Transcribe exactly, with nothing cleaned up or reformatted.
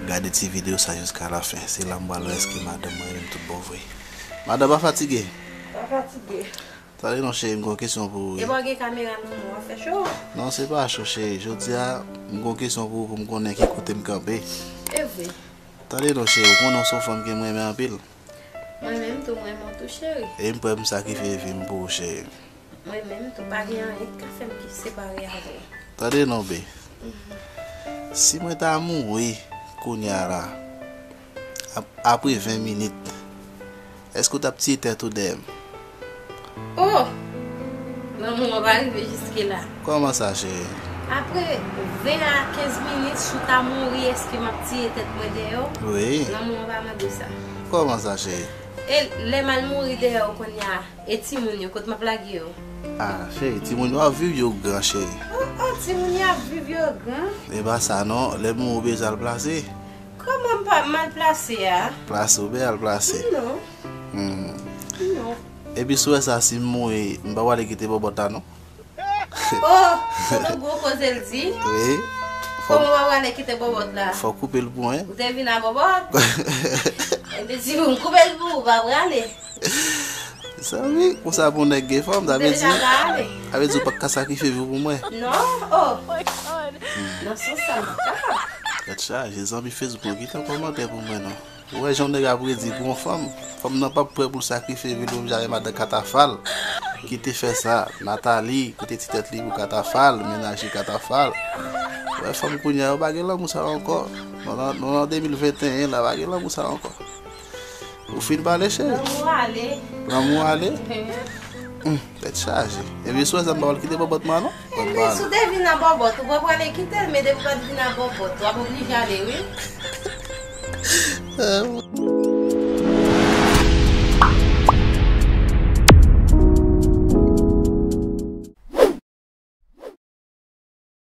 Gade ti videyo sa jiska la fen. Se la m pral wè èske madanm mwen renmen m tout bon vre. Madanm, pa fatige. Pa fatige. Tande non, cheri, m gen yon kesyon pou ou, wi. Epa w gen kamera nan men w, w ap fè cho. Non, se pa cho, cheri. Jodi a, m gen yon kesyon pou ou, pou m konnen ki kote m kanpe. E vre. Tande non, cheri, ou konnen w se yon fanm ke m renmen anpil. Mwen menm tou, m renmen w tou, cheri. E m prè pou m sakrifye vi m pou ou, cheri. Mwen menm tou, pa gen anyen ki ka fè m ki separe avè w. Tande non, be. Si mwen ta mouri kounye a la, ap-, apre ven minit, èske w t ap tiye tèt ou dèyè m? Oh! Lanmou an pa rive jiske la. Kòman sa, cheri? Apre ven a kenz minit, si w ta mouri, èske m ap tiye tèt mwen dèyè w? Wi. Lanmou an pa mande sa. Kòman sa, cheri? E lè m al mouri dèyè w kounye a, e timoun yo, kot m ap lage yo? Ah, cheri, timoun yo ap viv yo gran, cheri. Oh, oh, timoun yo ap viv yo gran? E pa sa non, lè m mouri w bezwen al plase. Kòman m pa mal plase a? Plase, ou byen al plase. Non. Hmm. Non. Epi si w wè sa, si m mouri, m pa prale kite bòbòt la non. Oh, se yon gwo koze l di. Wi. Kòman w pa prale kite bòbòt la? Fò koupe l pou mwen. Ou te vin a bòbòt? Epi si m koupe l pou ou, pa prale. Zanmi, konsa pou nèg gen fanm, sa vle di, sa vle di ou pa ka sakrifye vi w pou mwen. Non, oh. Nan sans sa, m pa kapab. Tèt chaje, zanmi Facebook mwen, kite yon kòmantè pou mwen non. Ou wè jan nèg ap redi pou yon fanm. Fanm nan p ap prè pou l sakrifye vi l pou l vin jare madan katafal. Ki te fè sa, Nathalie, ki te ti tèt li pou katafal, menaje katafal. Ou wè fanm kounye a yo pa gen lanmou sa ankò. Nou nan, nou nan de mil venteyen la, pa gen lanmou sa ankò. Ou fin pale, cheri? Lanmou ale. Lanmou ale? Hum, tèt chaje. Epi sou sa m pa wè l kite bòbòt mwen non. Epi si w te vin a bòbòt, ou pa prale kite l, men depi w pa t vin a bòbòt, w ap oblije ale, wi.